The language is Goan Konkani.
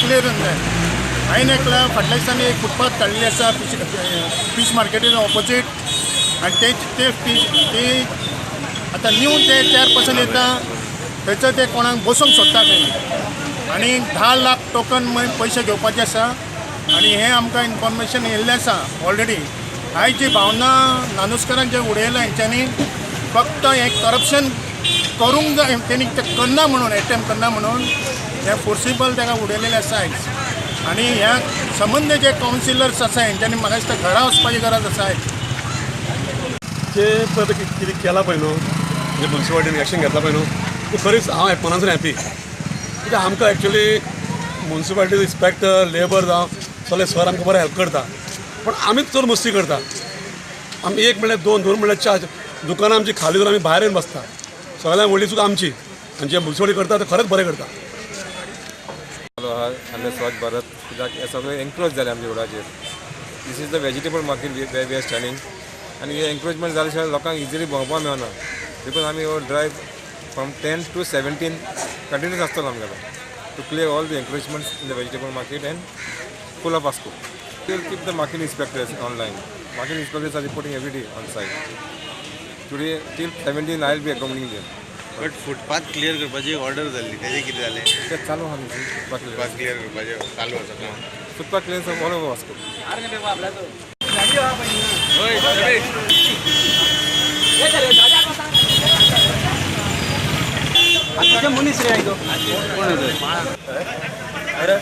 क्लियर जावंक जाय. हांवें एकल्या फाटल्या दिसांनी एक फुटपाथ काडलेली आसा फीश मार्केटीच्या ऑपोजीट आनी ते ते फीश ती आतां न्यू ते चेअरपर्सन येता, थंयसर ते कोणाक बसोवंक सोदता थंय आनी 10 लाख टोकन मागीर पयशे घेवपाचे आसा. आनी हें आमकां इन्फॉर्मेशन येयल्लें आसा ऑलरेडी. आयज जी भावना नानुस्कारान जें उडयलां हेंच्यांनी, फक्त हें करप्शन करूंक जाय, तेणी तें करना म्हणून, एटेम्प करना म्हणून हें फोर्सिबल ताका उडयलेलें आसा आयज. आनी ह्या संबंद जे कावन्सिलर्स आसा, हेंच्यांनी म्हाका दिसता घरा वचपाची गरज आसा आयज. जे पळय आतां कितें केलां पळय न्हू, जे मुन्सिपालिटीन एक्शन घेतला पळय न्हू, ते खरीच हांव मनासून हॅपी, कित्याक आमकां एक्चुली मुन्सिपालिटी इन्स्पेक्टर, लेबर जावं, सगळे सर आमकां बरें हेल्प करता, पूण आमीच चड मस्ती करता. आमी एक म्हणल्यार दोन, दोन म्हणल्यार चार दुकानां आमची खाली दवरून आमी भायर येवन बसता. सगळ्यांत व्हडली चूक आमची आनी जे मुन्सिपालिटी करता ते खरेंच बरें करता. चालू आहा आनी स्वच्छ भारत, कित्याक हे सगळे एन्क्रोच जाले आमच्या रोडाचेर. This is the vegetable market where we are standing आनी हे एन्क्रोचमेंट जाले शिवाय लोकांक इजिली भोंवपाक मेळना. देखून आमी हो drive from 10 to 17 continuous आसतलो आमगेलो to clear all the encroachments in the vegetable market and full of Vasco. Will keep the market inspectors online. Market inspectors are reporting every day on site. Today till 17 I will be accompanying them. But footpath clear करपाची ऑर्डर जाल्ली, तेजें कितें जालें? ते चालू आहा न्ही फुटपाथ. फुटपाथ क्लियर करपाचें चालू आसा काम. Footpath clearance all over Vasco. मनीस रे.